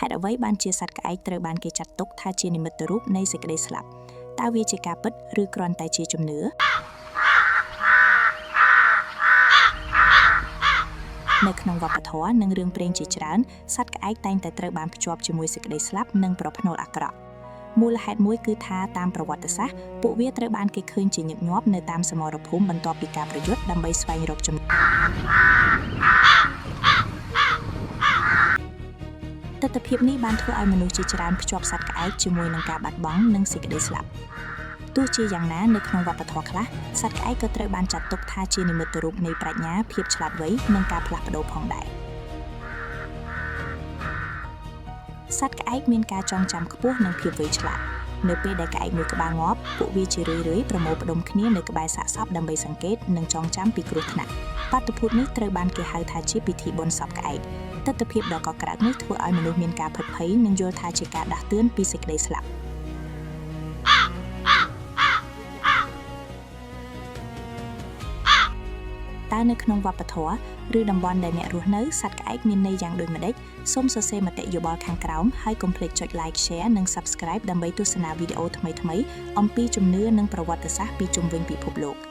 ហេតុអ្វីបានជាសត្វក្អែកត្រូវបានគេចាត់ទុកថាជានិមិត្តរូបនៃសេចក្តីស្លាប់តើវាជាការពិតឬគ្រាន់តែជាជំនឿ នៅក្នុងវប្បធម៌និងរឿងព្រេងជាច្រើនសត្វក្អែកតែងតែត្រូវបានភ្ជាប់ជាមួយសេចក្តីស្លាប់និងប្រផ្នូលអាក្រក់មូលហេតុមួយគឺថាតាមប្រវត្តិសាស្ត្រពួកវាត្រូវបានគេឃើញជាញឹកញាប់នៅតាមសមរភូមិបន្ទាប់ពីការប្រយុទ្ធដើម្បីស្វែងរកចំណ ទិដ្ឋភាពនេះបានធ្វើឲ្យមនុស្សជាច្រើនភ្ជាប់សត្វក្អែកជាមួយនឹងការបាត់បង់និងសេចក្តីស្លាប់ទោះជាយ៉ាងណានៅក្នុងវប្បធម៌ខ្លះសត្វក្អែកក៏ត្រូវបានចាត់ទុកថាជានិមិត្តរូបនៃប្រាជ្ញាភាពឆ្លាតវៃនិងការផ្លាស់ប្ដូរផងដែរសត្វក្អែកមានការចងចាំខ្ពស់និងភាពវៃឆ្លាតនៅពេលដែលក្អែកមួយក្បាលងាប់ពួកវាជារឿយៗប្រមូលផ្ដុំគ្នានៅក្បែរសាកសពដើម្បីសង្កេតនិងចងចាំពីគ្រោះថ្នាក់បាតុភូតនេះត្រូវបានគេហៅថាជាពិធីបុណ្យសពក្អែក ទិដ្ឋភាពដ៏កក្រើកនេះធ្វើឲ្យមនុស្សមានការភិតភ័យនិងយល់ថាជាការដាស់តឿនពីសេចក្តីស្លាប់តើនៅក្នុងវប្បធម៌ឬតំបន់ដែលអ្នករស់នៅសត្វក្អែកមានន័យយ៉ាងដូចម្តេចសូមសរសេរមតិយោបល់ខាងក្រោមហើយកុំភ្លេចចុច Like Share និង Subscribe ដើម្បីទស្សនាវីដេអូថ្មីៗអំពីជំនឿនិងប្រវត្តិសាស្ត្រពីជុំវិញពិភពលោក។